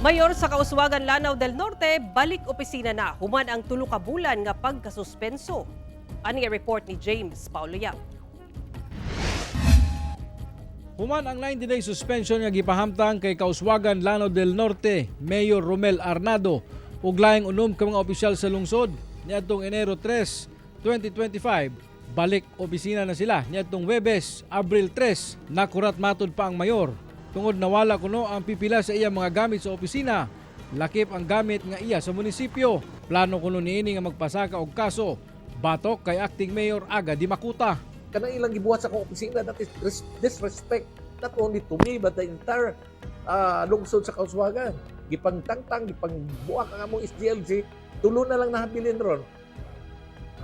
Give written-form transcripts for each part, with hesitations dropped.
Mayor sa Kauswagan, Lanao del Norte, balik opisina na human ang 3 ka bulan nga pagkasuspenso. Ani report ni James Paulo Yap. Human ang 90-day suspension nga gipahamtang kay Kauswagan, Lanao del Norte Mayor Romel Arnado ug laing 6 ka mga opisyal sa lungsod niadtong Enero 3, 2025, balik opisina na sila niadtong Webes, Abril 3. Nakurat matud pa ang mayor tungod nawala kuno ang pipila sa iya mga gamit sa opisina, lakip ang gamit nga iya sa munisipyo. Plano kuno niini nga magpasaka og kaso batok kay Acting Mayor Aga Dimakuta. Kanang ilang gibuhat sa akong opisina, that is disrespect not only to me but the entire lungsod sa Kauswagan. Gipangtangtang, gipangbuak ang among SGLG, tulo na lang nahabilin ron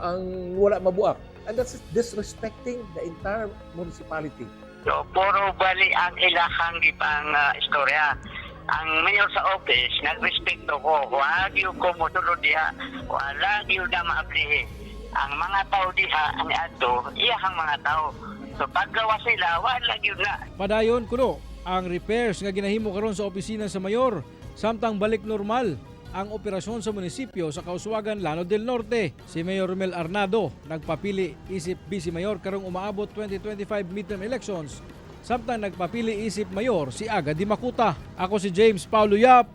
ang wala mabuak. And that's disrespecting the entire municipality. So, puro bali ang ilahang gipang istorya. Ang mayor sa office, nagrespeto ko. Wala gyud ko mosulod diha. Wala gyud na maablihi. Ang mga tao diha, ang adto, iyahang mga tao. So, paggawa sila, wala gyud na. Padayon kuno ang repairs nga ginahimo karon sa opisina sa mayor samtang balik normal ang operasyon sa munisipyo sa Kauswagan, Lanao del Norte. Si Mayor Romel Arnado nagpapili isip vice mayor karong umaabot 2025 midterm elections samtang nagpapili isip mayor si Aga Dimakuta. Ako si James Paulo Yap.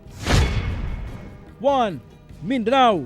1 Mindanao.